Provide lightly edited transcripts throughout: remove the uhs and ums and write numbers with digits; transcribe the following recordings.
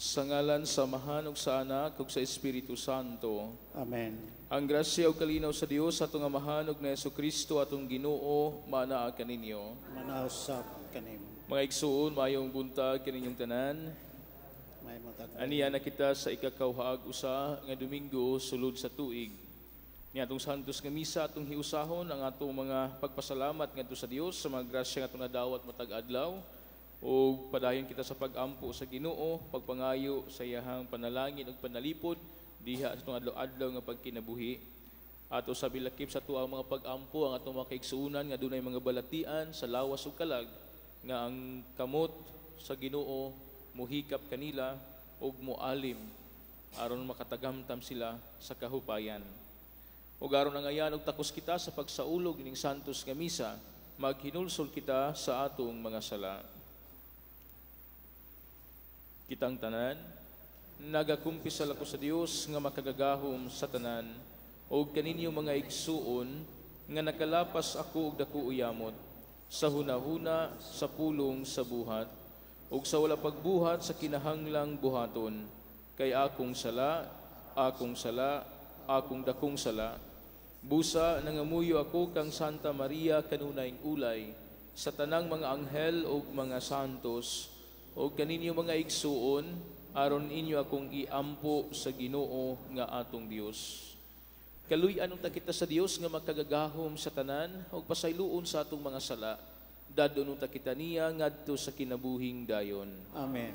Sa ngalan sa Amahan ug sa Anak ug sa Espiritu Santo. Amen. Ang grasya ug kalinaw sa Dios atong Amahan ug ni Kristo atong Ginoo maanaa kaninyo. Maanaa usab kanimo. Mga igsuon, maayong buntag kaninyong tanan. May matag. Aniya na kita sa ikakauhaag usa nga Domingo sulod sa tuig. Ni atong santos nga misa atong hiusahon ang atong mga pagpasalamat ngadto sa Dios sa mga grasya nga atong nadawat matag adlaw ug padayon kita sa pag-ampo sa Ginoo, pagpangayo sa iyahang panalangin ug panalipod diha sa atong adlaw-adlaw nga pagkinabuhi. Ato sa bilakip sa atuang mga pag-ampo ang atong mga kaigsuonan nga dunay mga balatian sa lawas ug kalag nga ang kamot sa Ginoo muhikap kanila ug mualim aron makatagamtam sila sa kahupayan. Ug aron angayan og takos kita sa pagsaulog ning santos nga misa, maghinulsol kita sa atong mga sala. Kitang tanan, nagakumpisal ako sa Dios nga makagagahom sa tanan, ug kaninyo mga igsuon nga nakalapas ako og dako uyamot sa hunahuna, sa pulong, sa buhat, ug sa wala pagbuhat sa kinahanglang buhaton, kay akong sala, akong sala, akong dakong sala. Busa nangamuyo ako kang Santa Maria kanunayng ulay, sa tanang mga anghel ug mga santos, ug kaninyo mga igsuon, aron inyo akong iampo sa Ginoo nga atong Dios. Kaluy-an unta kita sa Dios nga makagagahom sa tanan ug pasayloon sa atong mga sala. Dadon unta kita niya ngadto sa kinabuhing dayon. Amen.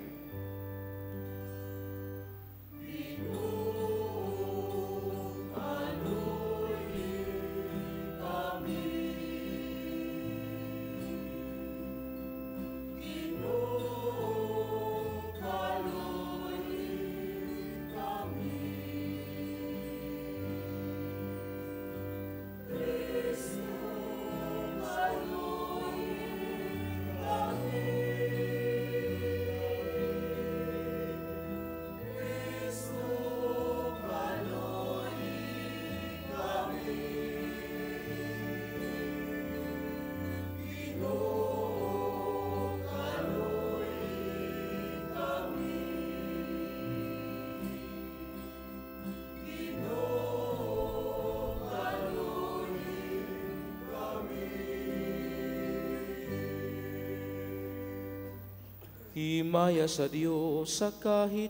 Himaya sa Dios sa kahitahasan.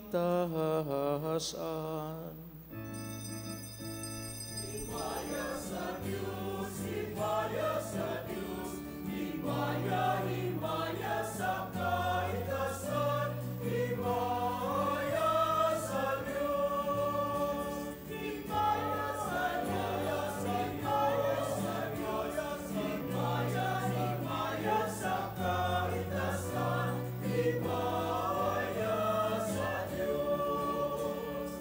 Himaya sa Dios, himaya sa Dios, himaya, himaya sa kahitasan, himaya sa Dios, himaya sa Dios, himaya sa Dios, himaya, himaya sa kahitasan, himaya sa Dios.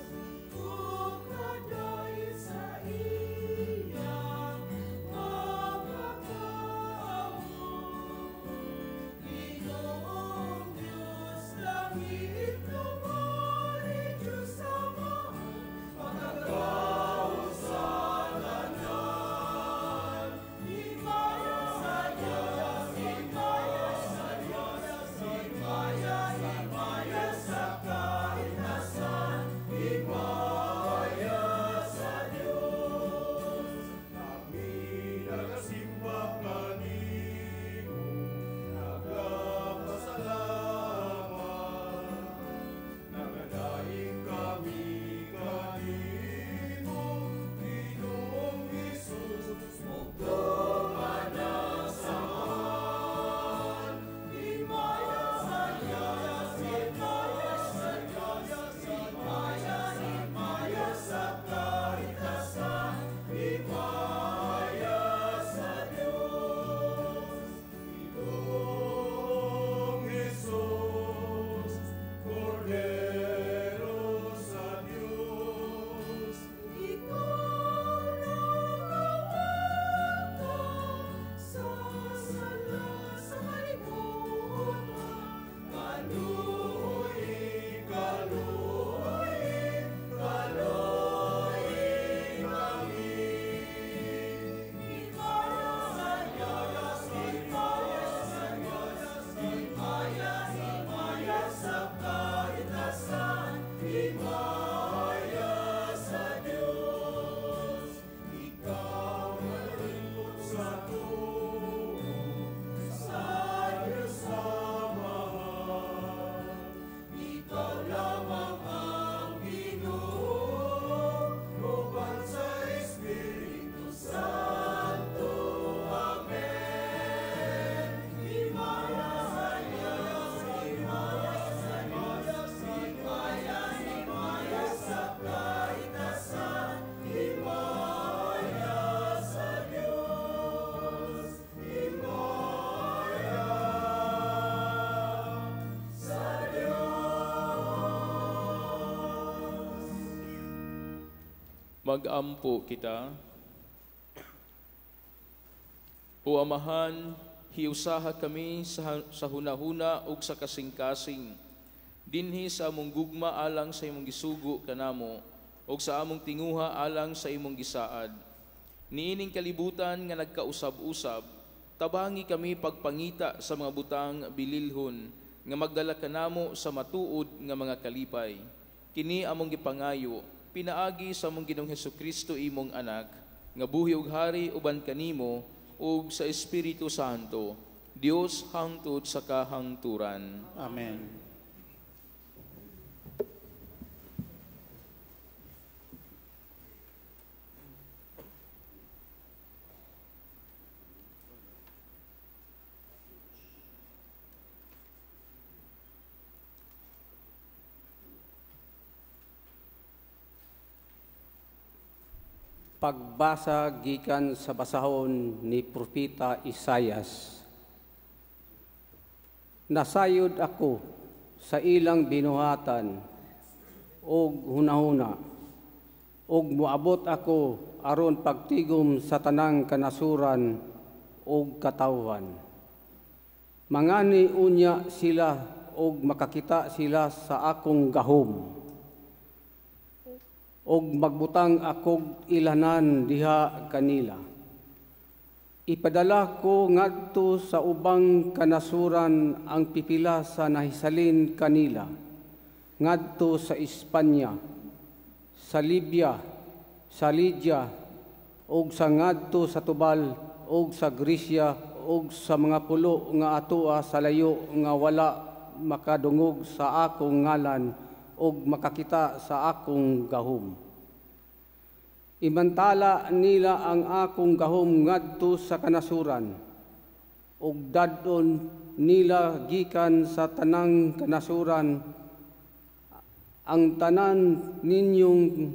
Magampo kita. O Amahan, hiusaha kami sa hunahuna ug sa kasing-kasing. Dinhi sa among gugma alang sa imong gisugo kanamo ug sa among tinguha alang sa imong gisaad. Niining kalibutan nga nagkausab-usab, tabangi kami pagpangita sa mga butang bililhon nga magdala kanamo sa matuod nga mga kalipay. Kini among gipangayo, pinaagi sa among Ginoong Hesukristo imong anak, nga buhi ug hari uban kanimo ug sa Espiritu Santo, Dios hangtod sa kahangturan. Amen. Pagbasa gikan sa basahon ni Propeta Isayas. Nasayod ako sa ilang binuhatan og hunahuna, og moabot ako aron pagtigom sa tanang kanasuran og katawhan. Mangani unya sila og makakita sila sa akong gahom, og magbutang akog ilanan diha kanila. Ipadala ko ngadto sa ubang kanasuran ang pipila sa nahisalin kanila, ngadto sa Espanya, sa Libya, sa Lydia, og sa ngadto sa Tubal, og sa Gresya, og sa mga pulo nga atoa sa layo nga wala makadungog sa akong ngalan og makakita sa akong gahom. Imantala nila ang akong gahom ngadto sa kanasuran, ug dad-on nila gikan sa tanang kanasuran ang tanan ninyong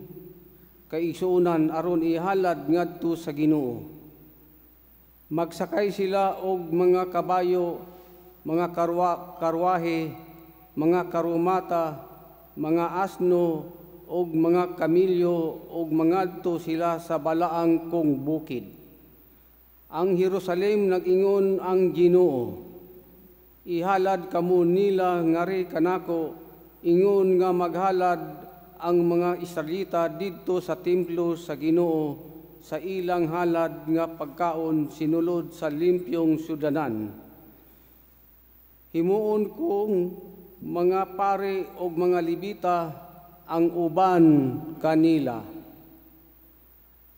kaigsuonan aron ihalad ngadto sa Ginoo. Magsakay sila og mga kabayo, mga karwahe, mga karumata, mga asno og mga kamilyo, og mangadto sila sa balaang kong bukid. Ang Jerusalem nag-ingon ang Ginoo, ihalad kamo nila ngari kanako, ingon nga maghalad ang mga Israelita didto sa templo sa Ginoo sa ilang halad nga pagkaon sinulod sa limpyong syudanan. Himuon kong mga pare og mga Levita ang uban kanila.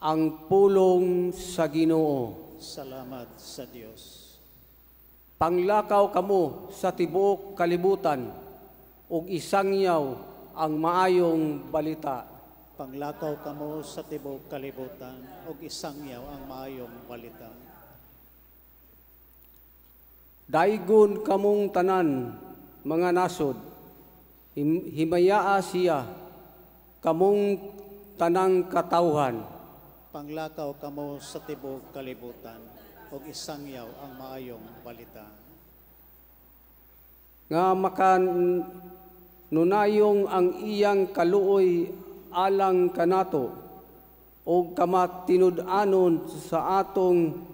Ang pulong sa Ginoo. Salamat sa Dios. Panglakaw kamo sa tibuok kalibutan ug isangyaw ang maayong balita. Panglakaw kamo sa tibuok kalibutan ug isangyaw ang maayong balita. Daygon kamong tanan mga nasod, himayaa siya kamong tanang katawhan. Panglakaw kamo sa tibuok kalibutan ug isangyaw ang maayong balita. Nga makanunayong ang iyang kaluoy alang kanato ug kamatinud-anon sa atong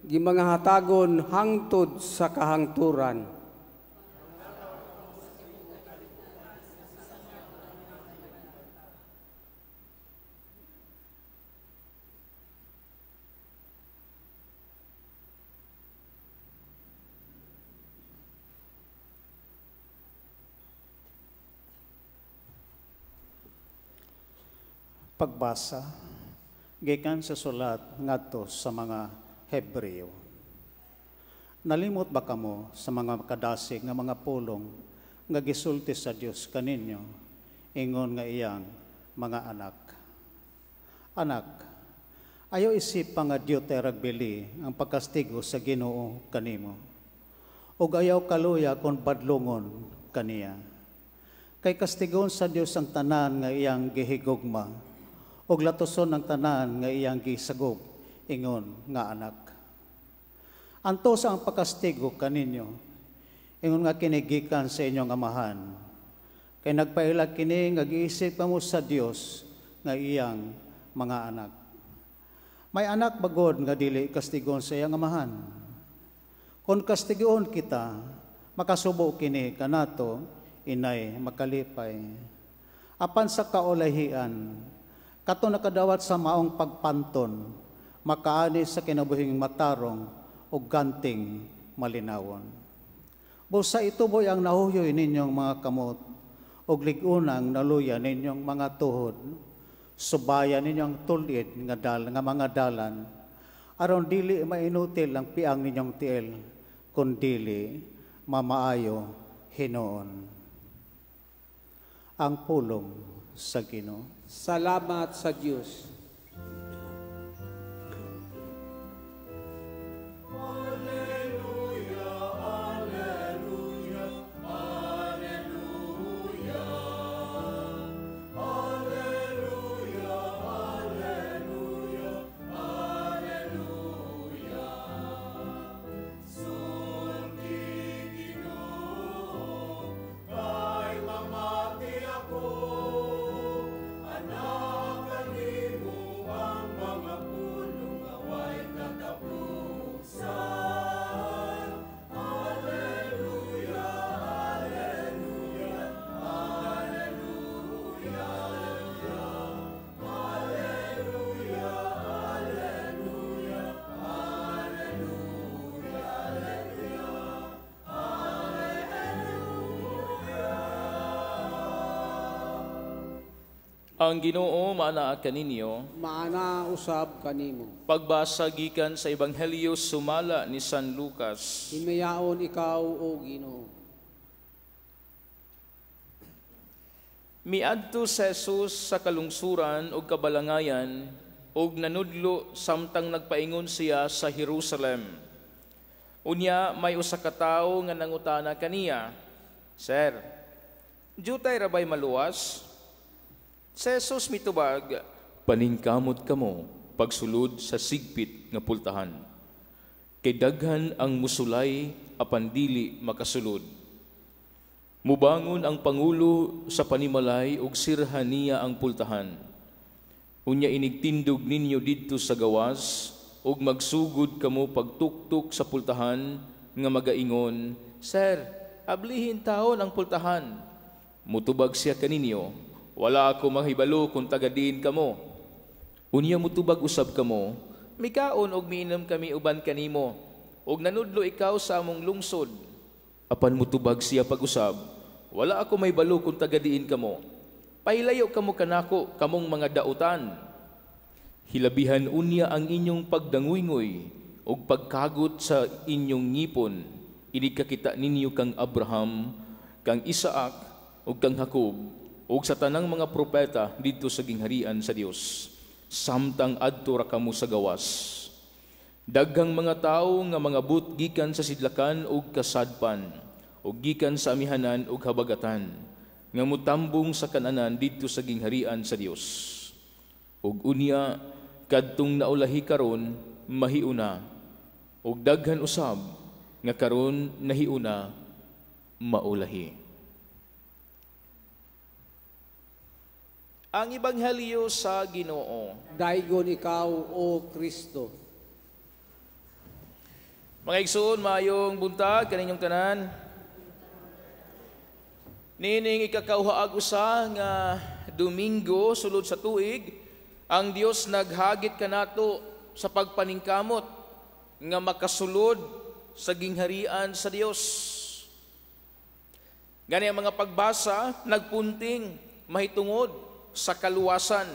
gimangahatagon hangtod sa kahangturan. Pagbasa gikan sa sulat ngadto sa mga Hebreo. Nalimot ba kamo sa mga kadasig nga mga pulong nga gisulti sa Dios kaninyo ingon nga iyang mga anak? Anak, ayaw isipa nga diot ay ragbili ang pagkastigo sa Ginoo kanimo, ug ayaw kaluya kon badlongon kaniya. Kay kastigon sa Dios ang tanan nga iyang gihigugma, ug latuson ang tanan nga iyang gisagop ingon nga anak. Antos ang pagkastigo kaninyo, ingon nga kinigikan sa inyong amahan. Kay nagpaila kini nga giisip kamo sa Dios nga iyang mga anak. May anak bagod nga dili kastigon sa iyang amahan? Kung kastigon kita, makasubo kini kanato inay makalipay. Apan sa kaulahian, kato nakadawat sa maong pagpanton, makaani sa kinabuhing matarong o ganting malinawon. Busa ituboy ang nahuyoy ninyong mga kamot, ug lig-unang naluya ninyong mga tuhod. Subayan ninyo ang tulid nga dal nga mga dalan, aron dili mainutil ang piang ninyong tiil, kun dili mamaayo hinuon. Ang pulong sa Ginoo. Salamat sa Dios. Ang Ginoo maanaa kaninyo. Maana usab kanimo. Pagbasa gikan sa Ebanghelyo sumala ni San Lucas. Himayaon ikaw, o Ginoo. Miadto si Jesus sa kalungsuran ug kabalangayan ug nanudlo samtang nagpaingon siya sa Jerusalem. Unya may usa ka tawo nga nangutana kaniya, "Sir, jutay ra bay maluwas?" Si Jesus mitubag, "Paningkamot kamo pagsulod sa sigpit nga pultahan. Kay daghan ang musulay apan dili makasulod. Mubangon ang pangulo sa panimalay ug sirhan niya ang pultahan. Unya inigtindog ninyo didto sa gawas ug magsugod kamo pagtuktok sa pultahan nga magaingon, 'Sir, ablihin taon ang pultahan.' Mutubag siya kaninyo, 'Wala ako mahibalo kung taga diin kamo.' Unya mutubag usab kamo, 'Mikaon og miinom kami uban kanimo, ug nanudlo ikaw sa among lungsod.' Apan mutubag siya pag-usab, 'Wala ako mahibalo kung taga diin kamo. Pahilayo kamo kanako, kamong mga dautan.' Hilabihan unya ang inyong pagdanguyngoy ug pagkagot sa inyong ngipon, inig kakita ninyo kang Abraham, kang Isaac ug kang Jacob, ug sa tanang mga propeta didto sa gingharian sa Dios, samtang adto ra kamo sa gawas. Daghang mga tawo nga mangabot gikan sa sidlakan ug kasadpan, ug gikan sa amihanan ug habagatan, nga motambong sa kananan didto sa gingharian sa Dios. Ug unya kadtong naulahi karon mahiuna, ug daghan usab nga karon nahiuna maulahi." Ang Ebanghelyo sa Ginoo. Daigon ikaw, o Kristo. Mga igsoon, maayong buntag kaninyong tanan. Nining ikakauhaag usa nga Domingo sulod sa tuig, ang Dios naghagit kanato sa pagpaningkamot nga makasulod sa gingharian sa Dios. Gani ang mga pagbasa nagpunting mahitungod sa kaluwasan.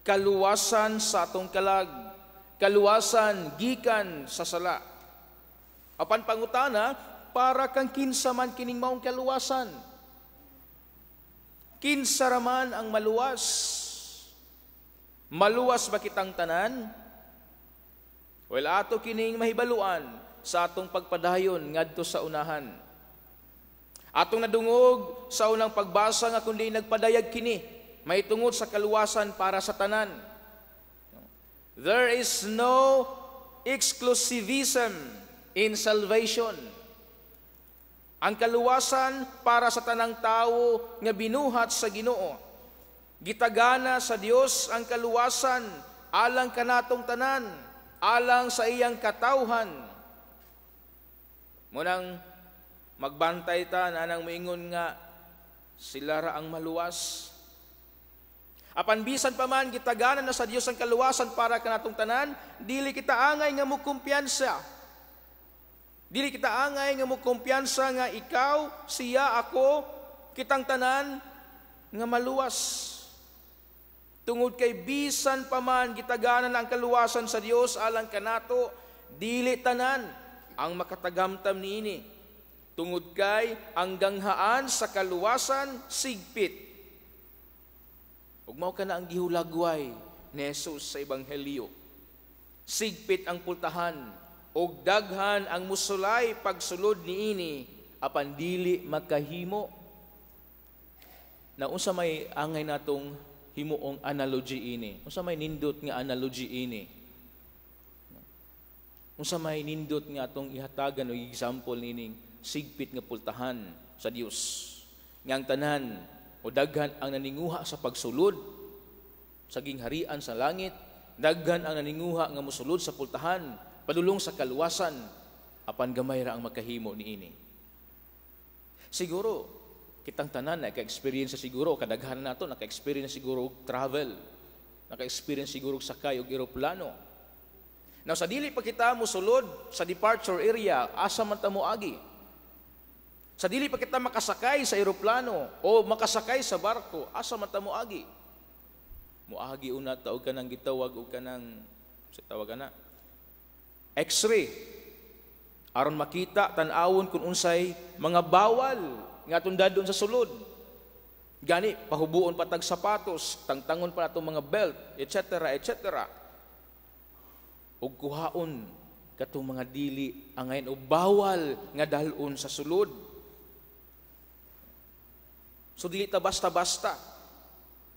Kaluwasan sa atong kalag, kaluwasan gikan sa sala. Apan pangutana, para kang kinsa man kining maong kaluwasan? Kinsa ra man ang maluwas? Maluwas ba kitang tanan? Well, ato kining mahibaluan sa atong pagpadayon ngadto sa unahan. Atong nadungog sa unang pagbasa nga kundi nagpadayag kini mahitungod sa kaluwasan para sa tanan. There is no exclusivism in salvation. Ang kaluwasan para sa tanang tawo nga binuhat sa Ginoo. Gitagana sa Dios ang kaluwasan alang kanatong tanan, alang sa iyang katawhan. Munang magbantay ta na nang moingon nga sila ra ang maluwas. Apan bisan pa man gitagana na sa Dios ang kaluwasan para kanatong tanan, dili kita angay nga mukumpiyansa. Dili kita angay nga mukumpiyansa nga ikaw, siya, ako, kitang tanan nga maluwas. Tungod kay bisan pa man gitagana na ang kaluwasan sa Dios alang kanato, dili tanan ang makatagamtam niini. Tungod kay ang ganghaan sa kaluwasan sigpit. Ug mao kana ang gihulagway ni Jesus sa Ebanghelyo. Sigpit ang pultahan ug daghan ang musulay pagsulod niini apan dili makahimo. Na unsa may angay natong himuong analogy ini? Unsa may nindot nga analogy ini? Unsa may nindot nga atong ihatagan og example nining sigpit nga pultahan sa Dios? Nga ang tanan o daghan ang naninguha sa pagsulod sa gingharian sa langit, daghan ang naninguha nga mosulod sa pultahan padulong sa kaluwasan, apan gamay ra ang makahimo niini. Siguro kitang tanan naka-experience siguro, kadaghanan nato naka-experience siguro og travel, naka-experience siguro og sakay og eroplano. Now sa dili pa kita mosulod sa departure area, asa man ta moagi? Sa dili pa kita makasakay sa eroplano o makasakay sa barko, asa man ta moagi? Moagi una ta og kanang gitawag og kanang sa tawag ana X-ray, aron makita tan-awon kung unsay mga bawal nga atong dadon sa sulod. Gani pahubuon pa tag sapatos, tangtangon pa natong mga belt, etc., etc. Ug kuhaon katong mga dili angayan o bawal nga dalon sa sulod. So dili ta basta-basta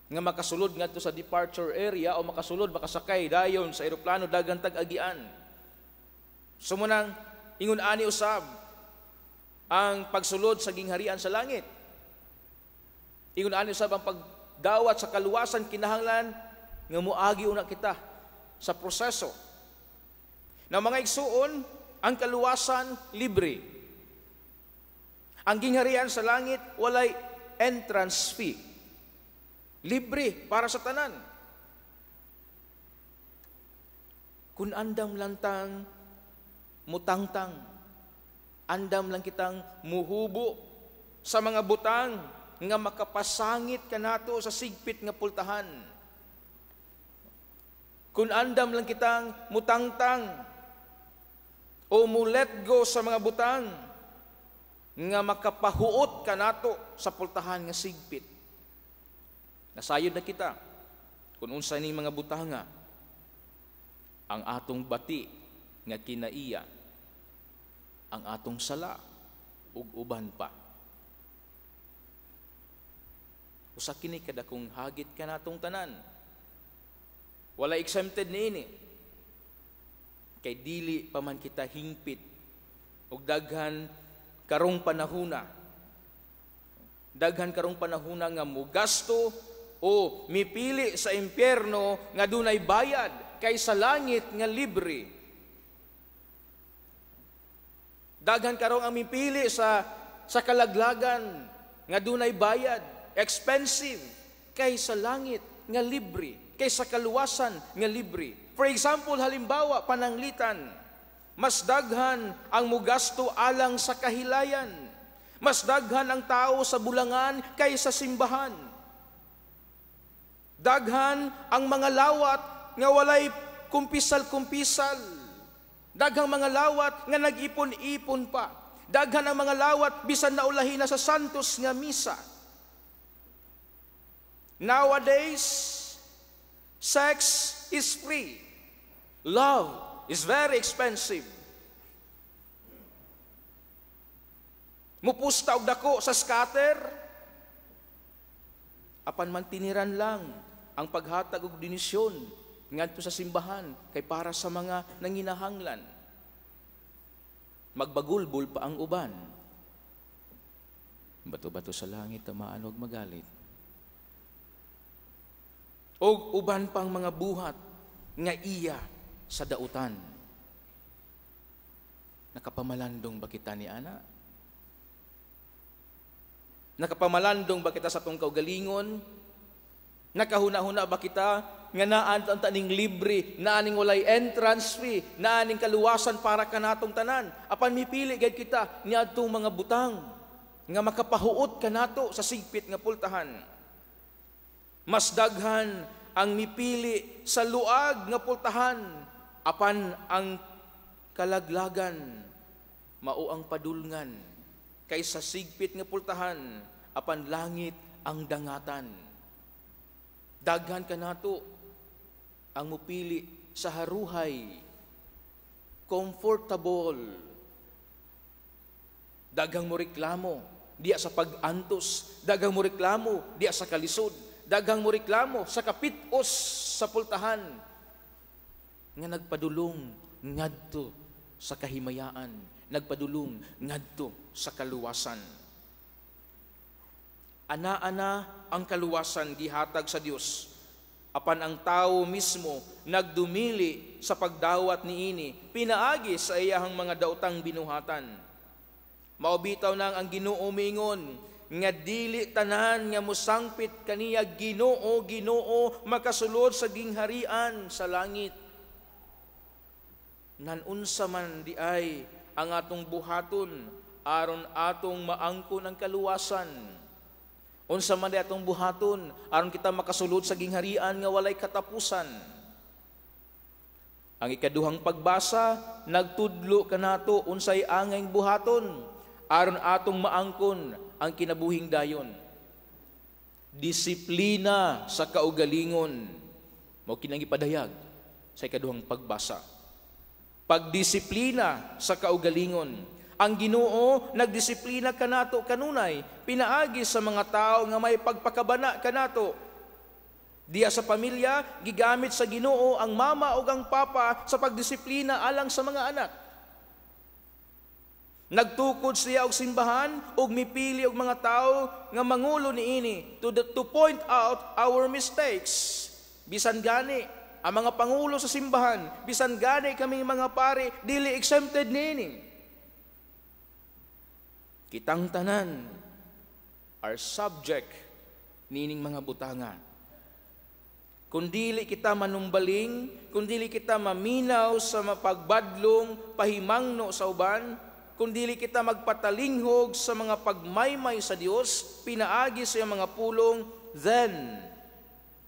nga makasulod ngadto sa departure area o makasulod makasakay dayon sa eroplano, dagan tag agian. So munang ingon ani usab ang pagsulod sa gingharian sa langit. Ingon ani usab ang pagdawat sa kaluwasan, kinahanglan nga moagi una kita sa proseso. Na mga igsuon, ang kaluwasan libre. Ang gingharian sa langit walay entrance fee. Libre para sa tanan. Kun andam lang tang mutangtang, andam lang kitang muhubo sa mga butang nga makapasangit kanato sa sigpit nga pultahan. Kun andam lang kitang mutangtang o mu let go sa mga butang nga makapahuot kanato sa pultahan nga sigpit. Nasayod na kita kung unsa ning mga butanga ang atong bati nga kinaiya, ang atong sala ug uban pa. Usa kini kadakong hagit kanatong tanan. Wala exempted niini. Kay dili pa man kita hingpit og daghan karong panahuna. Daghan karong panahuna nga mugasto o mipili sa impyerno nga dunay bayad kaysa langit nga libre. Daghan karong ang mipili sa kalaglagan nga dunay bayad, expensive, kaysa langit nga libre, kaysa kaluwasan nga libre. For example, halimbawa, pananglitan, mas daghan ang mugasto alang sa kahilayan. Mas daghan ang tao sa bulangan kaysa simbahan. Daghan ang mga lawat nga walay kumpisal-kumpisal. Daghang mga lawat nga nag-ipon-ipon pa. Daghan ang mga lawat bisan naulahi na sa santos nga misa. Nowadays, sex is free. Love is very expensive. Mupusta og dako sa scatter, apan mantiniran lang ang paghatag og donisyon ngadto sa simbahan kay para sa mga nanginahanglan. Magbagulbol pa ang uban. Bato-bato sa langit, tamaan, huwag magalit. O uban pang mga buhat nga iya sa dautan. Nakapamalandong ba kita ni ana? Nakapamalandong ba kita sa atong kaugalingon? Nakahuna-huna ba kita nga naan ang taning libre, naaning walay entrance fee, naaning kaluwasan para kanatong tanan? Apan mipili gayud kita niadtong mga butang nga makapahuot kanato sa sigpit nga pultahan. Mas daghan ang mipili sa luag nga pultahan, apan ang kalaglagan mao ang padulngan kaysa sigpit nga pultahan, apan langit ang dangatan. Daghan kanato ang mupili sa haruhay, comfortable. Daghang mo reklamo diya sa pag-antos, daghang mo reklamo diya sa kalisod, daghang mo reklamo sa kapitos sa pultahan nga nagpadulong ngadto sa kahimayaan, nagpadulong ngadto sa kaluwasan. Ana-ana ang kaluwasan gihatag sa Dios, apan ang tao mismo nagdumili sa pagdawat niini pinaagi sa iyahang mga daotang binuhatan. Mao bitaw nang ang Ginoo miingon nga dili tanan nga mosangpit kaniya, "Ginoo, Ginoo," makasulod sa gingharian sa langit. Nan unsa man di ay ang atong buhaton aron atong maangkon ang kaluwasan? Unsa man di atong buhaton aron kita makasulod sa gingharian nga walay katapusan? Ang ikaduhang pagbasa nagtudlo kanato unsay angay buhaton aron atong maangkon ang kinabuhing dayon. Disiplina sa kaugalingon mao kinang ipadayag sa ikaduhang pagbasa. Pagdisiplina sa kaugalingon. Ang Ginoo nagdisiplina kanato kanunay pinaagi sa mga tao nga may pagpakabana kanato. Diya sa pamilya, gigamit sa Ginoo ang mama ug ang papa sa pagdisiplina alang sa mga anak. Nagtukod siya og simbahan ug mipili og mga tao nga mangulo niini to point out our mistakes. Bisan gani ang mga pangulo sa simbahan, bisan gani kami mga pari, dili exempted niini. Kitang tanan are subject nining mga butanga. Kung dili kita manumbaling, kung dili kita maminaw sa mapagbadlong pahimangno sa uban, kung dili kita magpatalinghog sa mga pagmaymay sa Dios, pinaagi sa iyang mga pulong, then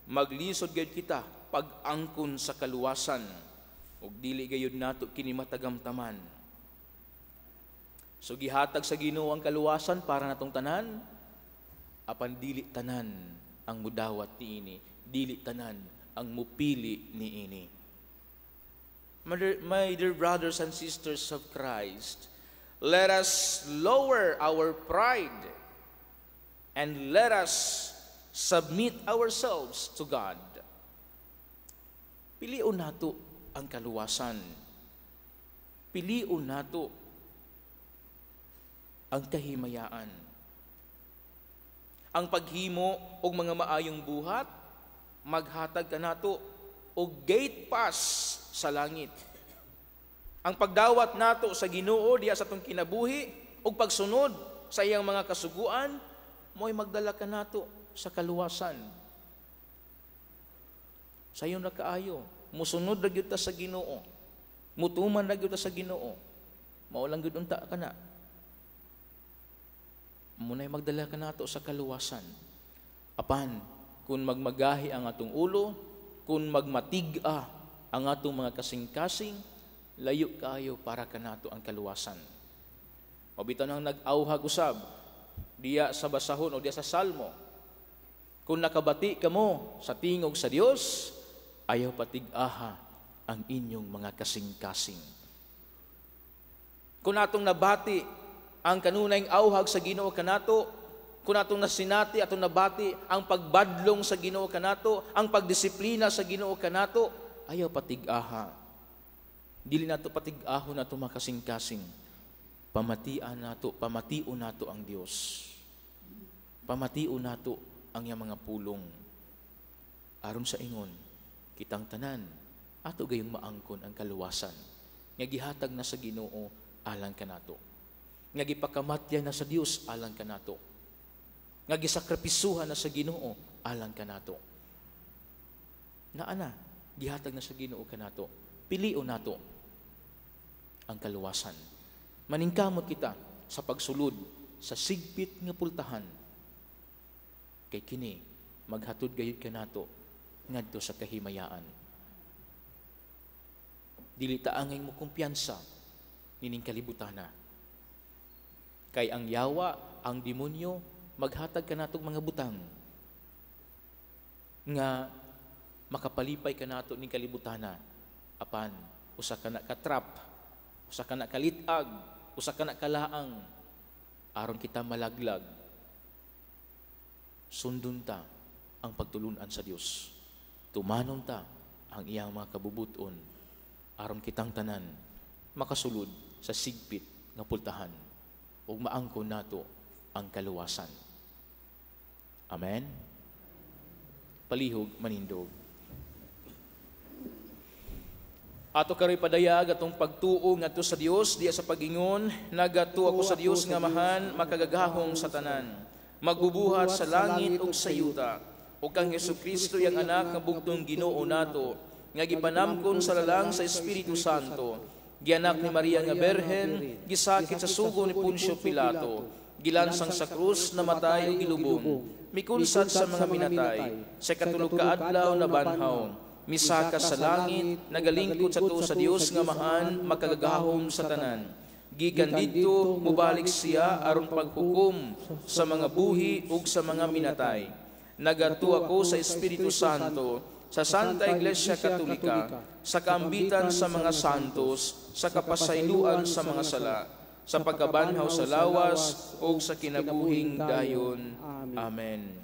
maglisod gayud kita pag-angkon sa kaluwasan ug dili gayud nato kini matagamtaman. So gihatag sa Ginoo ang kaluwasan para natong tanan, apan dili tanan ang mudawat niini, dili tanan ang mupili niini. My dear brothers and sisters of Christ, let us lower our pride and let us submit ourselves to God. Pilion nato ang kaluwasan. Pilion nato ang kahimayaan. Ang paghimo og mga maayong buhat maghatag kanato og gate pass sa langit. Ang pagdawat nato sa Ginoo diya sa atong kinabuhi ug pagsunod sa iyang mga kasuguan mo'y magdala kanato sa kaluwasan. Sayon ra kaayo, musunod ra gyud ta sa Ginoo. Mutuman ra gyud ta sa Ginoo. Mao lang gyud unta kana. Muna'y magdala kanato sa kaluwasan. Apan kung magmagahi ang atong ulo, kung magmatig-a ang atong mga kasing-kasing, layo kaayo para kanato ang kaluwasan. O bitaw nang nag-awhag usab diya sa basahon o diya sa Salmo, kung nakabati kamo sa tingog sa Dios, ayaw patig-aha ang inyong mga kasing-kasing. Kung atong nabati ang kanunayng awhag sa Ginoo kanato, kung atong nasinati, atong nabati ang pagbadlong sa Ginoo kanato, ang pagdisiplina sa Ginoo kanato, ayaw patig-aha. Dili nato patig-ahon ato makasing-kasing. Pamatian nato, pamation nato ang Dios. Pamation nato ang iyang mga pulong. Aron sa ingon, kitang tanan, ato gayong maangkon ang kaluwasan nga gihatag na sa Ginoo alang kanato. Nga gipakamatya na sa Dios alang kanato. Nga gisakripisuhan na sa Ginoo alang kanato. Naa na, gihatag na sa Ginoo kanato. Pilion nato ang kaluwasan. Maningkamot kita sa pagsulod sa sigpit nga pultahan. Kay kini maghatod gayud kanato ngadto sa kahimayaan. Dili ta angay mo kumpiyansa nining kalibutana. Kay ang yawa, ang demonyo, maghatag kanatog mga butang nga makapalipay kanato ning kalibutana, apan usa ka na ka trap, usa ka na kalitag, usa ka na kalaang aron kita malaglag. Sundon ta ang pagtulunan sa Dios. Tumanon ta ang iyang mga kabubuton aron kitang tanan makasulod sa sigpit nga pultahan ug maangkon nato ang kaluwasan. Amen. Palihog manindog. Ato karoy padayag atong pagtuo ngadto sa Dios diya sa pag-ingon, nagatuo ako sa Dios nga Amahan, makagagahom sa tanan, magbubuhat sa langit ug sa yuta, ug kang Hesukristo iyang anak nga bugtong Ginoo nato, nga gipanamkon sa lalang sa Espiritu Santo, gianak ni Maria nga Berhen, gisakit sa sugo ni Poncio Pilato, gilansang sa krus, namatay ug gilubong, mikunsad sa mga minatay, sa katulog ka adlaw na banhaw, misaka sa langit, nagalingkod sa tuo sa Dios nga Amahan, makagagahom sa tanan. Gikan didto mubalik siya aron paghukom sa mga buhi ug sa mga minatay. Nagatuo ako sa Espiritu Santo, sa Santa Iglesia Katolika, sa kaambitan sa mga santos, sa kapasayloan sa mga sala, sa pagkabanhaw sa lawas ug sa kinabuhing dayon. Amen.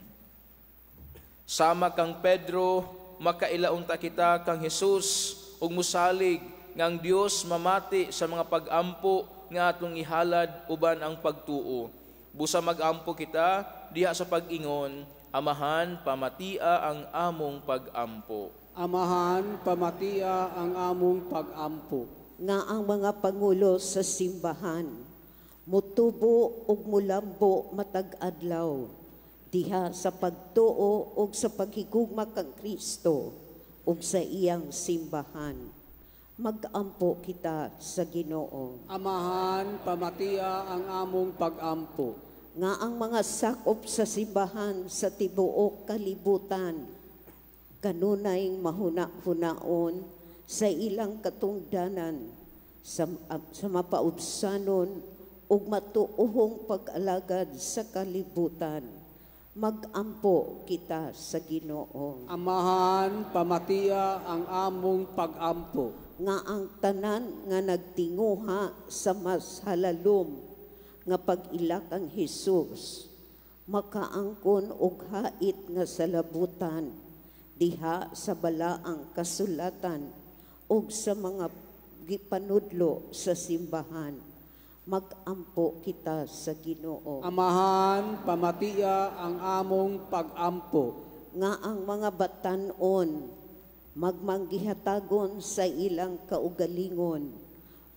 Sama kang Pedro, makailaunta kita kang Hesus ug musalig nga ang Dios mamati sa mga pag-ampo nga atong ihalad uban ang pagtuo. Busa mag-ampo kita diha sa pag-ingon, Amahan, pamatia ang among pag-ampo. Amahan, pamatia ang among pag-ampo. Nga ang mga pangulo sa simbahan mutubo ug mulambo matag adlaw diha sa pagtuo ug sa paghigugma kang Kristo ug sa iyang simbahan. Mag-ampo kita sa Ginoo. Amahan, pamatia ang among pag-ampo. Nga ang mga sakop sa simbahan sa tibuok kalibutan kanunay mahuna-hunaon sa ilang katungdanan sa mapaubsanon ug matuohong pag-alagad sa kalibutan. Mag-ampo kita sa Ginoo. Amahan, pamatia ang among pag-ampo. Nga ang tanan nga nagtinguha sa mas halalom nga pag-ilak ang Hesus makaangkon og hait nga salabutan diha sa balaang kasulatan ug sa mga gipanudlo sa simbahan. Mag-ampo kita sa Ginoo. Amahan, pamatia ang among pag-ampo. Nga ang mga batan-on magmanggihatagon sa ilang kaugalingon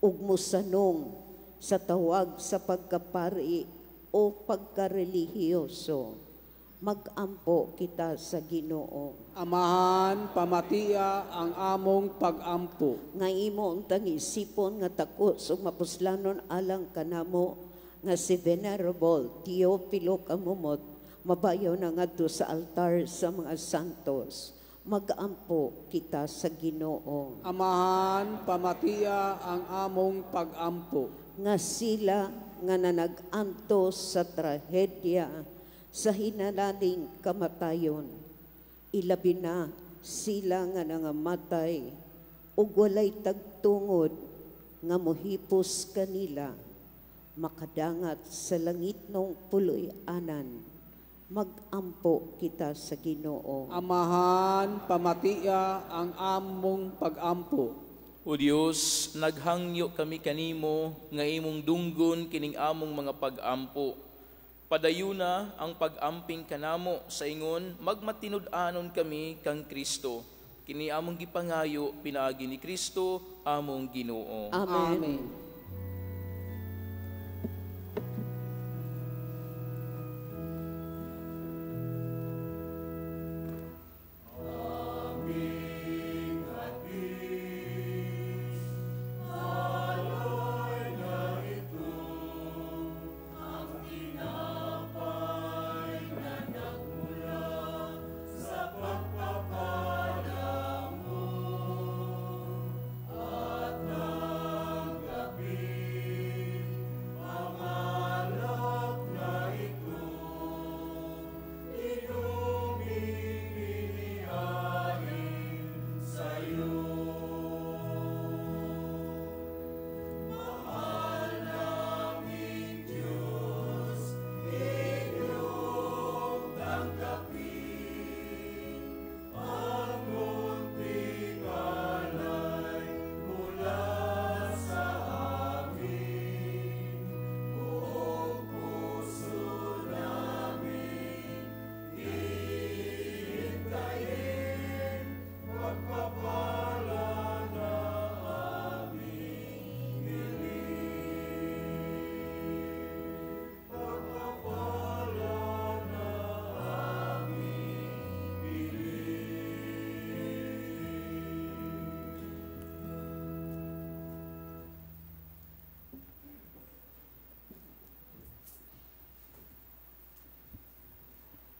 ug mosanong sa tawag sa pagkapari o pagkarelihiyoso. Mag-ampo kita sa Ginoo. Amahan, pamatia ang among pag-ampo. Nga imo untang isipon nga takos ug mapuslanon alang kanamo nga si Venerable Teofilo Camomot mabayaw na ngadto sa altar sa mga santos. Mag-ampo kita sa Ginoo. Amahan, pamatia ang among pag-ampo. Nga sila nga nanag-antos sa trahedya sa hinalaling kamatayon, ilabi na sila nga nangamatay ug walay tagtungod nga mohipos kanila, makadangat sa langitnong puloy-anan. Mag-ampo kita sa Ginoo. Amahan, pamatia ang among pag-ampo. O Dios, naghangyo kami kanimo nga imong dunggon kining among mga pag-ampo. Padayuna ang pag-amping kanamo sa ingon magmatinud-anon kami kang Kristo. Kini among gipangayo pinaagi ni Kristo among Ginoo. Amen. Amen.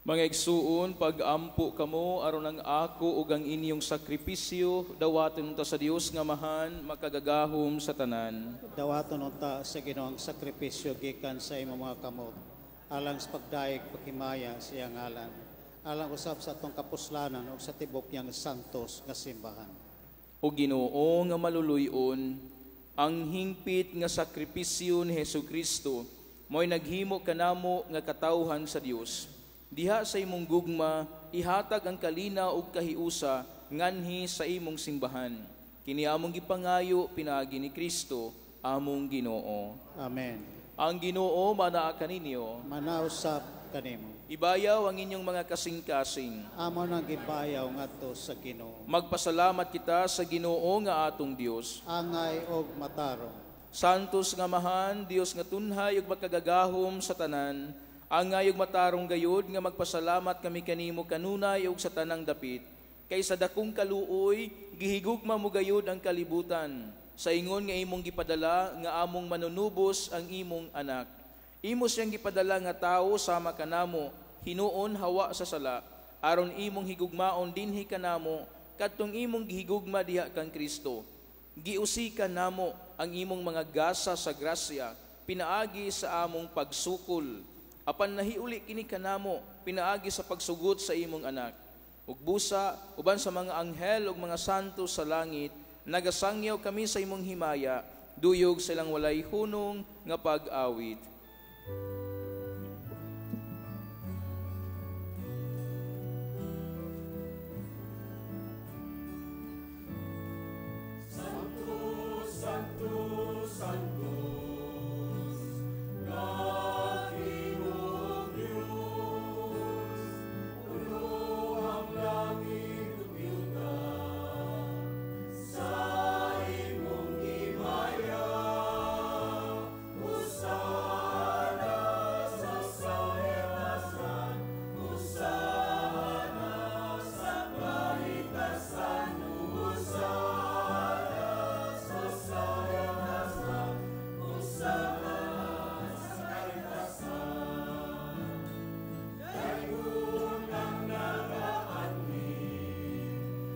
Mga igsuon, pag-ampo kamo aron ang ako ug ang inyong sakripisyo dawaton ta sa Dios nga Amahan makagagahom sa tanan. Dawaton unta sa Ginoo ang sakripisyo gikan sa imong mga kamot alang sa pagdayeg paghimaya sa iyang ngalan, alang usab sa atong kapuslanan ug sa tibok niyang santos nga simbahan. O Ginoo nga maluluy-on, ang hingpit nga sakripisyo ni Hesukristo mo'y naghimo kanamo nga katawhan sa Dios. Diha sa imong gugma, ihatag ang kalina ug kahiusa nganhi sa imong simbahan. Kini among gipangayo pinaagi ni Kristo, among Ginoo. Amen. Ang Ginoo manaa kaninyo. Manausab kanimo. Ibayaw ang inyong mga kasing-kasing. Amo nang gibayaw ngadto sa Ginoo. Magpasalamat kita sa Ginoo nga atong Dios. Angay og matarong. Santos nga Amahan, Dios nga tunhay ug makagagahom sa tanan, angay ug matarong gayud nga magpasalamat kami kanimo kanunay ug sa tanang dapit. Kay sa dakong kaluoy gihigugma mo gayud ang kalibutan. Sa ingon nga imong gipadala nga among manunubos ang imong anak. Imo siyang gipadala nga tawo sama kanamo, hinuon hawa sa sala, aron imong higugmaon dinhi kanamo kadtong imong gihigugma diha kang Kristo. Giusikan namo ang imong mga gasa sa grasya pinaagi sa among pagsukol. Apan nahiuli kini kanamo pinaagi sa pagsugot sa imong anak. Ug busa uban sa mga anghel ug mga santo sa langit, nagasangyaw kami sa imong himaya, duyog silang walay hunong nga pag-awit. Santo, Santo, Santos, Ginoong Diyos, puno ang langit ug yuta sa imong himaya. Hosana sa kahitasan, Hosana sa kahitasan, Hosana sa kahitasan, Hosana sa kahitasan. Dayon ang nagaanhi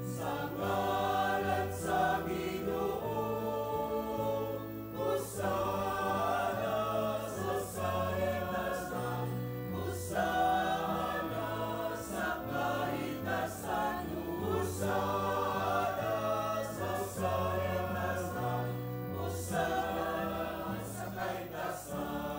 sa ngalan sa Ginoo. Hosana sa kahitasan, Hosana sa kahitasan, Hosana sa kahitasan, Hosana sa kahitasan.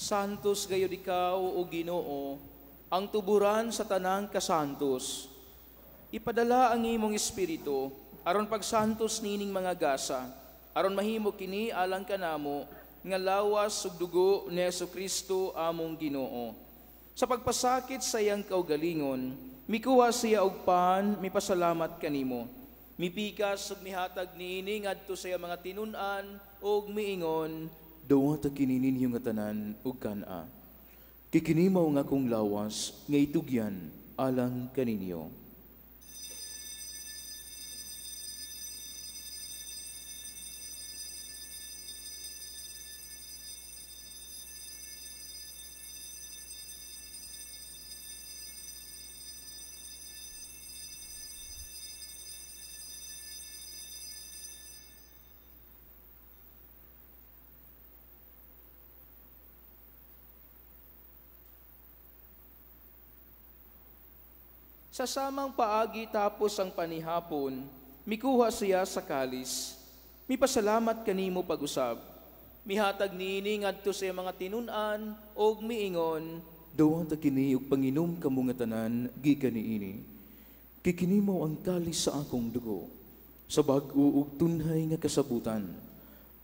Santos gayud ikaw, o Ginoo, ang tuburan sa tanang kasantos. Ipadala ang imong espiritu aron pagsantos nining mga gasa, Aron mahimo kini alang kanamo nga lawas ug dugo ni Hesukristo among Ginoo. Sa pagpasakit sa iyang kaugalingon, mikuha siya og pan, mipasalamat kanimo. Mipikas ug mihatag niini ngadto sa iyang mga tinun-an ug miingon, "Duwata kini ninyo nga tanan ug kan-a. Kay kini mao nga akong lawas nga itugyan alang kaninyo." Sa samang paagi tapos ang panihapon, mikuha siya sa kalis. Mipasalamat kanimo pag-usab. Mihatag niini ngadto sa iyang mga tinun-an ug miingon, "Duwata kini ug panginom kamo nga tanan gikan niini. Kay kini mao ang kalis sa akong dugo, sa bag-o ug tunhay nga kasabutan.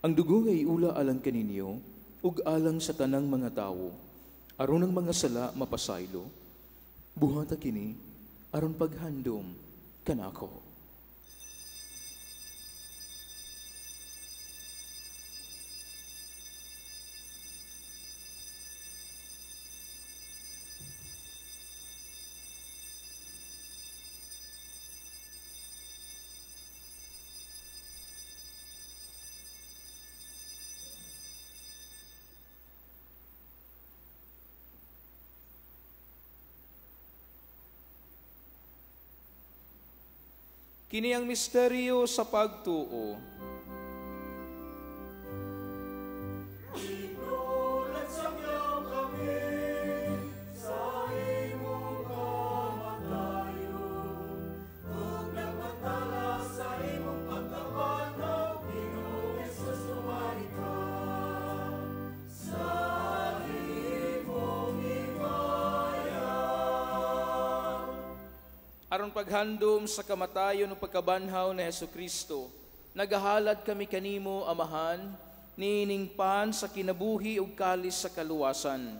Ang dugo nga iula alang kaninyo ug alang sa tanang mga tawo, aron ang mga sala mapasaylo. Buhata kini aron paghandom kanako." Kini ang misteryo sa pagtuo. Aron paghandom sa kamatayon o pagkabanhaw ni Hesukristo, nagahalad kami kanimo, Amahan, niining pan sa kinabuhi ug kalis sa kaluwasan.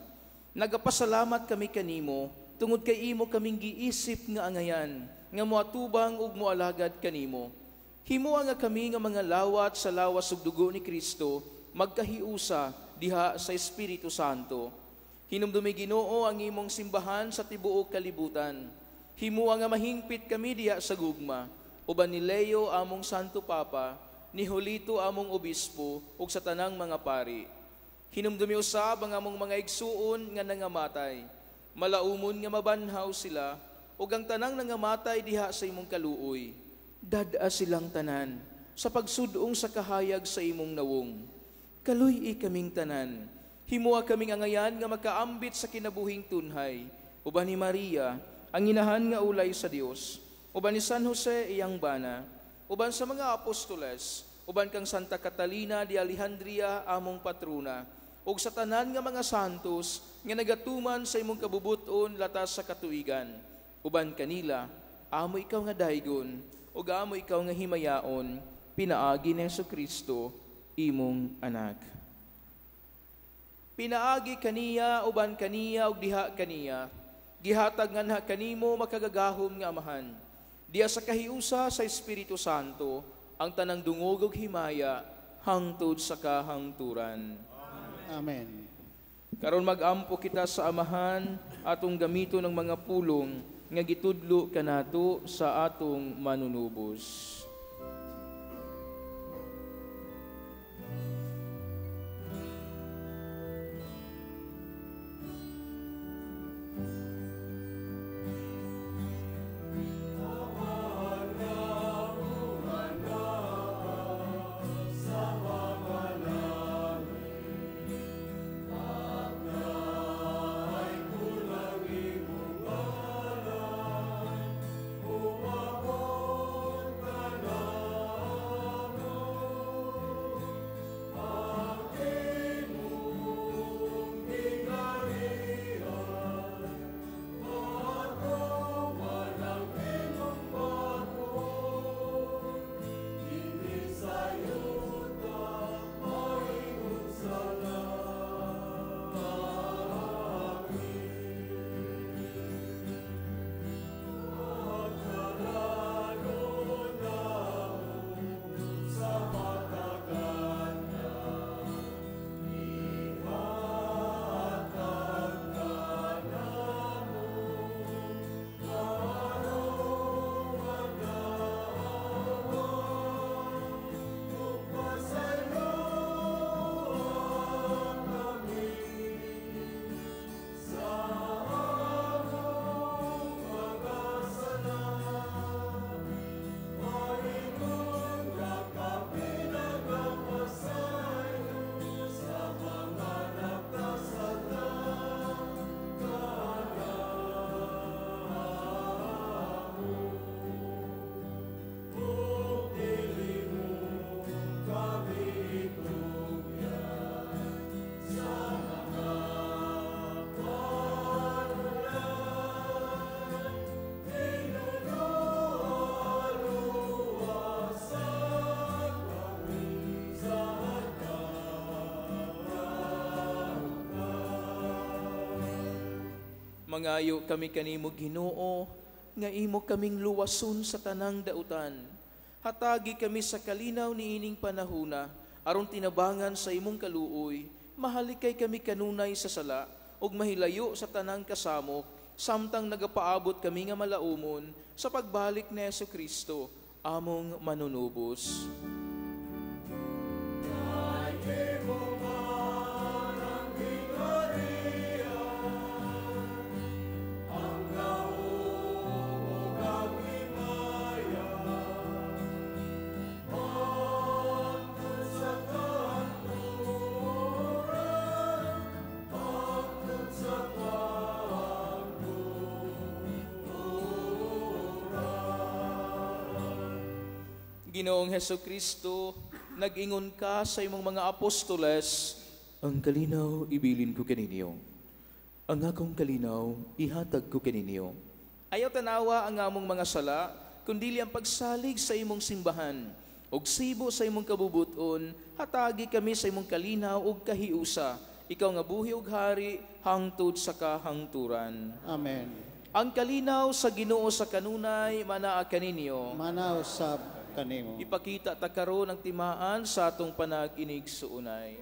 Nagapasalamat kami kanimo tungod kay imo kaming giisip nga angayan, nga moatubang ug moalagad kanimo. Himoa nga kami nga mga lawat sa lawas ug dugo ni Kristo, magkahiusa diha sa Espiritu Santo. Hinumdumi Ginoo ang imong simbahan sa tibuok kalibutan. Himua nga mahingpit kami diha sa gugma, uban ni Leo among Santo Papa, ni Julito among Obispo, ug sa tanang mga pari. Hinumdumi usab ang among mga igsuon nga nangamatay. Malaumon nga mabanhaw sila, ug ang tanang nangamatay diha sa imong kaluoy. Dad-a silang tanan sa pagsudong sa kahayag sa imong nawong. Kaluy-i kaming tanan. Himua kaming angayan nga makaambit sa kinabuhing tunhay, uban ni Maria, ang inahan nga ulay sa Dios, uban ni San Jose iyang bana, uban sa mga apostoles, uban kang Santa Catalina de Alejandria among patrona, ug sa tanan nga mga santos nga nagatuman sa imong kabubut-on latas sa katuigan. Uban kanila, amo ikaw nga daygon, ug amo ikaw nga himayaon, pinaagi ni Hesukristo imong anak. Pinaagi kaniya, uban kaniya, ug diha kaniya, gihatag nganha kanimo makagagahom nga Amahan. Diya sa kahiusa sa Espiritu Santo ang tanang dungog ug himaya hangtod sa kahangturan. Amen. Karon mag-ampo kita sa Amahan atong gamiton ng mga pulong nga gitudlo kanato sa atong manunubos. Umabot Mangayo kami kanimo, Ginoo, nga imo kaming luwason sa tanang dautan. Hatagi kami sa kalinaw niining panahuna, aron tinabangan sa imong kaluoy, mahalikay kami kanunay sa sala, ug mahilayo sa tanang kasamok, samtang nagapaabot kami nga malaumon sa pagbalik ni Jesucristo, among manunubos. Ginoong Jesucristo, nag-ingon ka sa imong mga apostoles, ang kalinaw ibilin ko kaninyo. Ang akong kalinaw ihatag ko kaninyo. Ayaw tanawa ang among mga sala, kundili ang pagsalig sa imong simbahan. Og sibo sa imong kabubuton, hatagi kami sa imong kalinaw ug kahiusa. Ikaw nga buhi ug hari, hangtod sa kahangturan. Amen. Ang kalinaw sa Ginoo sa kanunay, manaa kaninyo. Manaw sa kanimo. Ipakita ta karon ang timaan sa atong panag-inig suunay.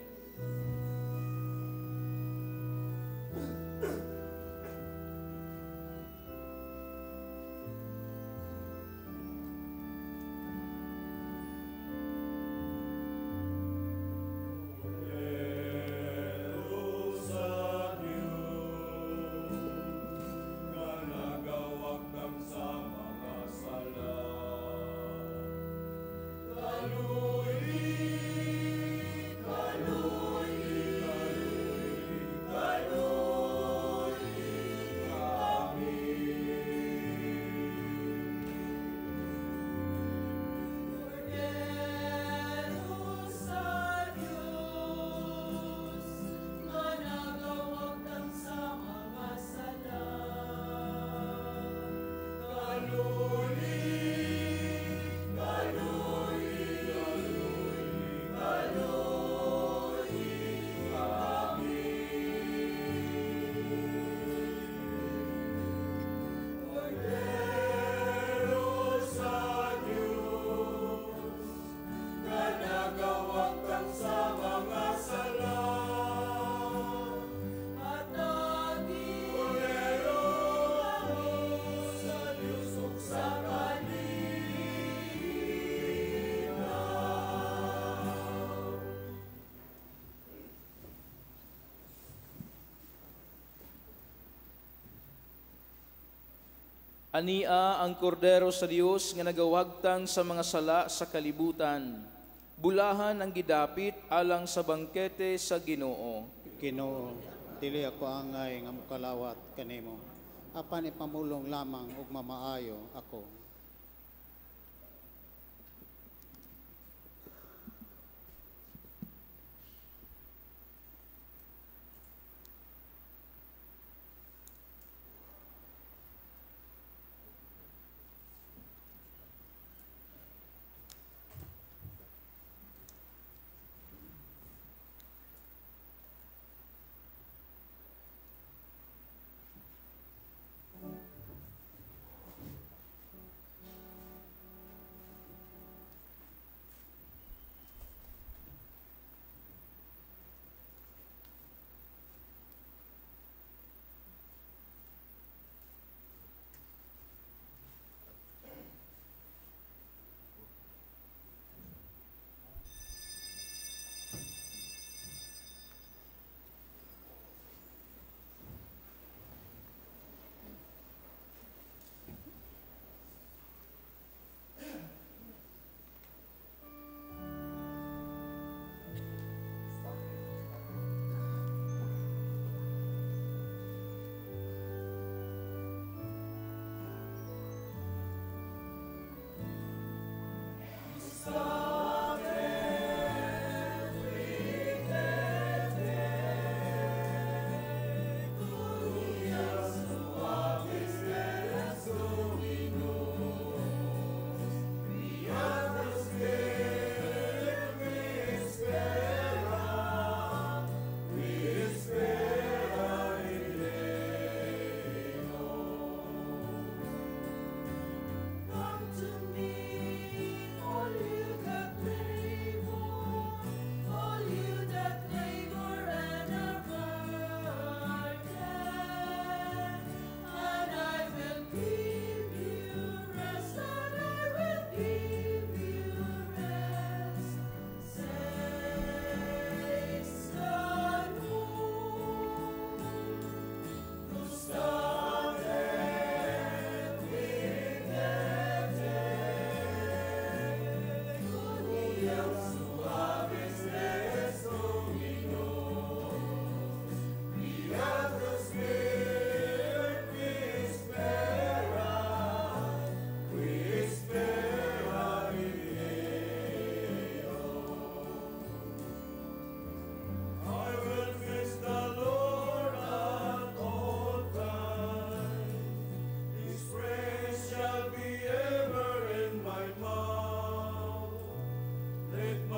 Ania ang kordero sa Dios nga nagawagtang sa mga sala sa kalibutan. Bulahan ang gidapit alang sa bangkete sa Ginoo. Ginoo, dili ako angay nga mokalawat kanimo, apan ipamulong lamang ug mamaayo ako. Shall be ever in my mouth. Let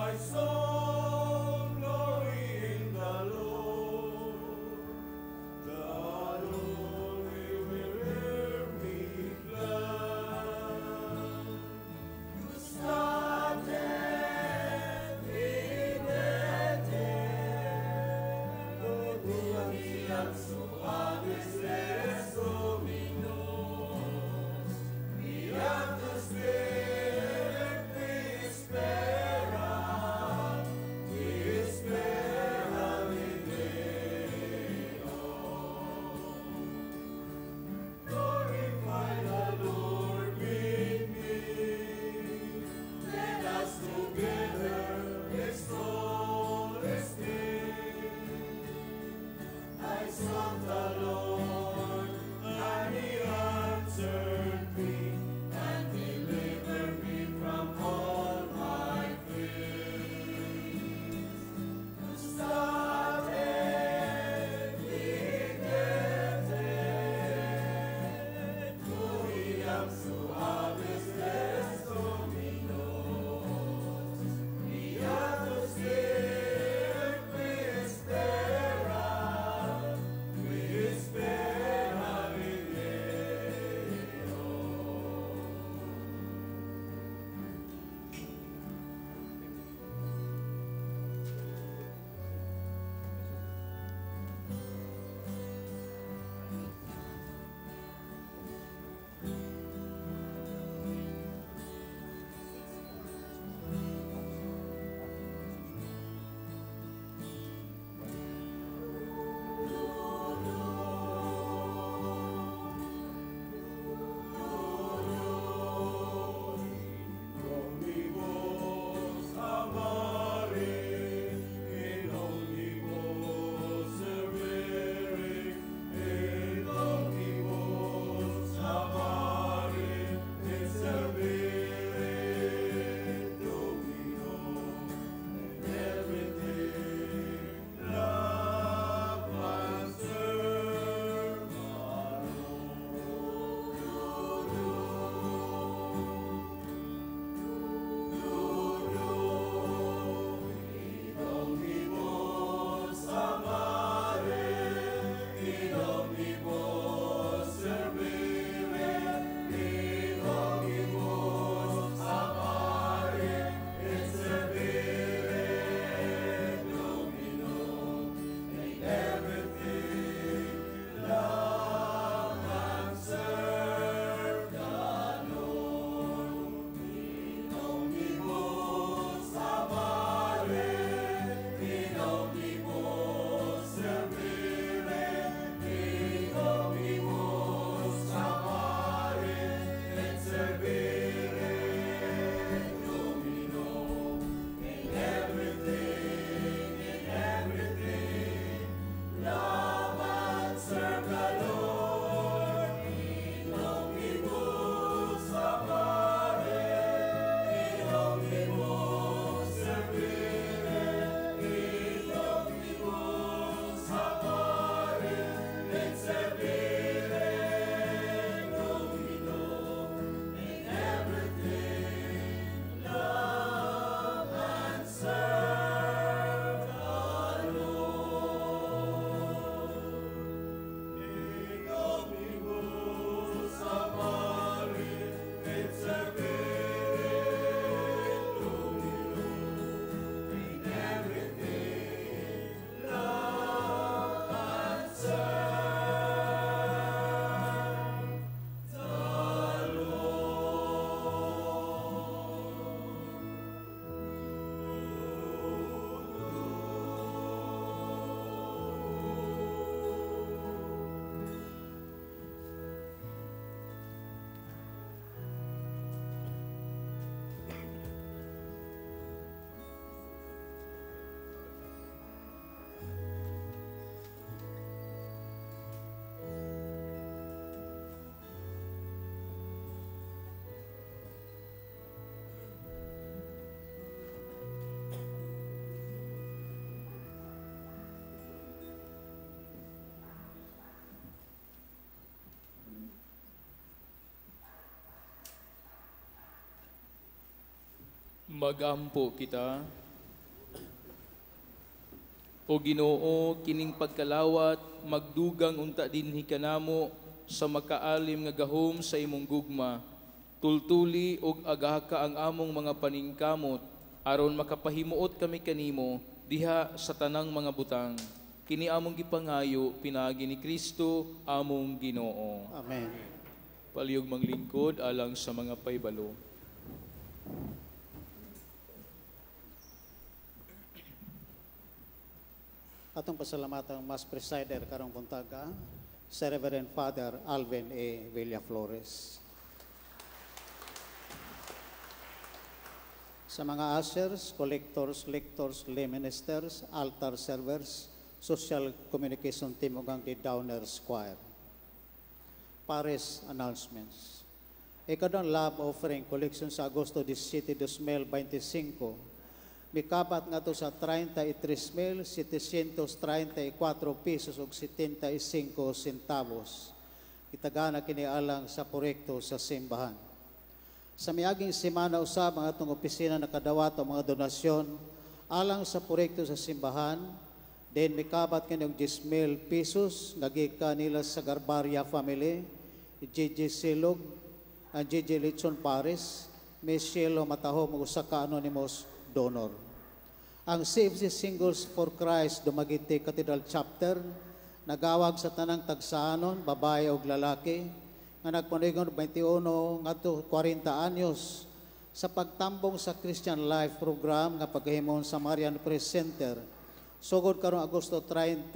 Magampo kita. O Ginoo, kining pagkalawat magdugang unta dinhi kanamo sa makaalim nga gahom sa imong gugma. Tultuli og agaka ang among mga paningkamot aron makapahimuot kami kanimo diha sa tanang mga butang. Kini among gipangayo pinaagi ni Kristo among Ginoo. Amen. Palihog manglingkod alang sa mga paybalo. Atong pasalamatan ang Mass Presider karong buntaga, si Reverend Father Alvin A. Villaflores. Sa mga ushers, collectors, lectors, lay ministers, altar servers, social communication team ug ang The Downers Choir. Parish announcements. Ikaduhang love offering collection sa Agosto 17, 2025. Mikabat nga to sa 33,734 pesos ug 75 centavos. Itagana kini alang sa proyekto sa simbahan. Sa miaging semana usab ang atong opisina nakadawat og mga donasyon alang sa proyekto sa simbahan. Then mikabat kini og 10,000 pesos nga gikan nila sa Garbaria family, JJ Silog, ang JJ Litson Paris, Michelle Matahom ug usa ka anonymous donor. Ang CFC Singles for Christ Dumaguete Cathedral Chapter nagawag sa tanang tagsaanon, babae ug lalaki nga nagpanigon 21 ngadto 40 anyos sa pagtambong sa Christian Life Program nga paghimon sa Marian Press Center. Sugod karong Agosto 30,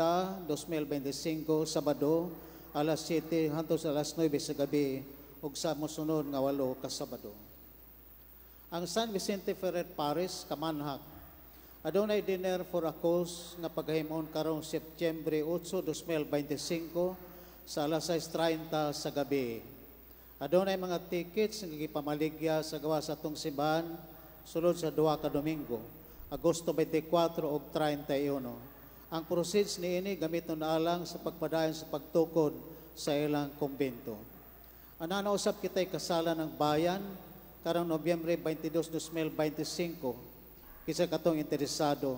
2025, Sabado, alas 7 hangtod sa alas 9 sa gabi ug sa mosunod nga 8 ka Sabado. Ang San Vicente Ferrer Parish, Kamanhak, adunay dinner for a cause nga paghimon karong Setyembre 8, 2025 sa alas 6:30 sa gabi. Adunay mga tickets nga gipamaligya sa gawas sa atong simbahan sulod sa 2 ka Domingo, Agosto 24 ug 31. Ang proceeds niini gamiton alang sa pagpadayon sa pagtukod sa ilang kumbento. Anana usab kita'y kasalan ng bayan karong Nobyembre 22, 2025. Kinsa katong interesado,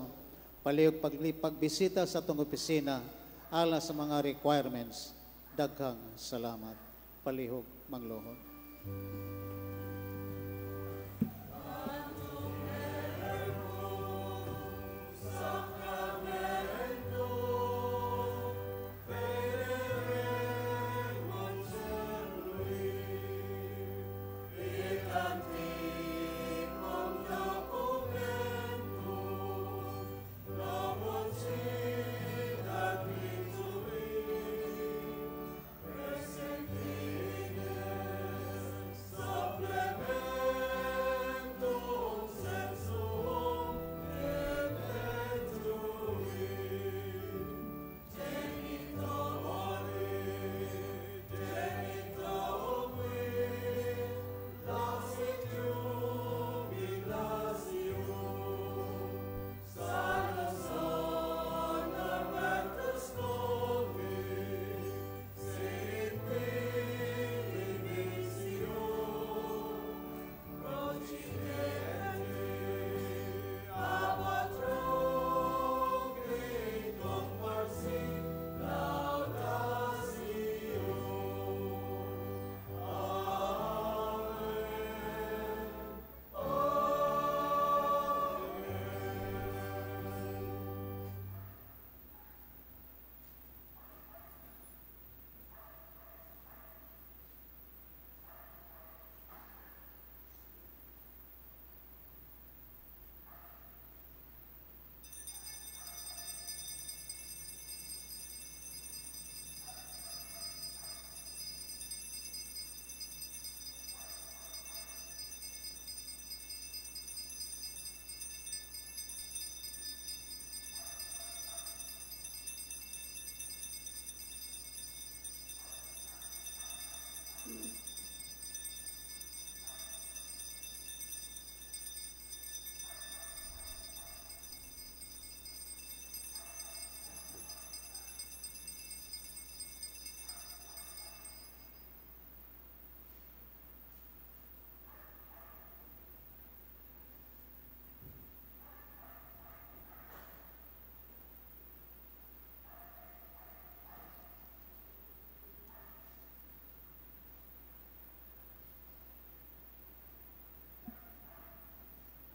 palihog pagbisita sa atong opisina alang sa mga requirements. Daghang salamat. Palihog mangluhod.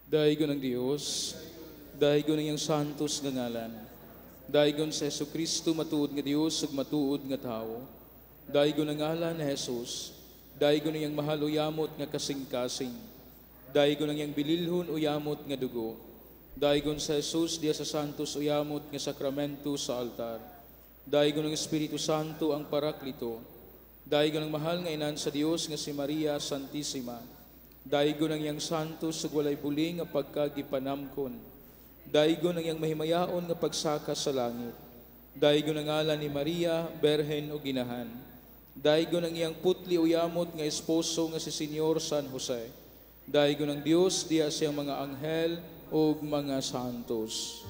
Daygon ang Dios, daygon ang iyang santos nga ngalan. Daygon sa Hesus Kristo, matuod nga Dios ug matuod nga tawo. Daygon ang ngalan ni Jesus, daygon ang iyang mahal o yamot nga kasing-kasing. Daygon ang iyang bililhon o yamot nga dugo. Daygon sa Jesus diya sa santos o yamot nga sakramento sa altar. Daygon ang Espiritu Santo, ang Paraklito. Daygon ang mahal nga inan sa Dios nga si Maria Santissima. Daygon ang iyang santos ug walay buli nga pagkagipanamkon. Daygon ang iyang mahimayaon nga pagsaka sa langit. Daygon ang ngalan ni Maria, Berhen o Ginahan. Daygon ang iyang putli o yamot nga esposo nga si Senyor San Jose. Daygon ang Dios diya siyang mga anghel ug mga santos.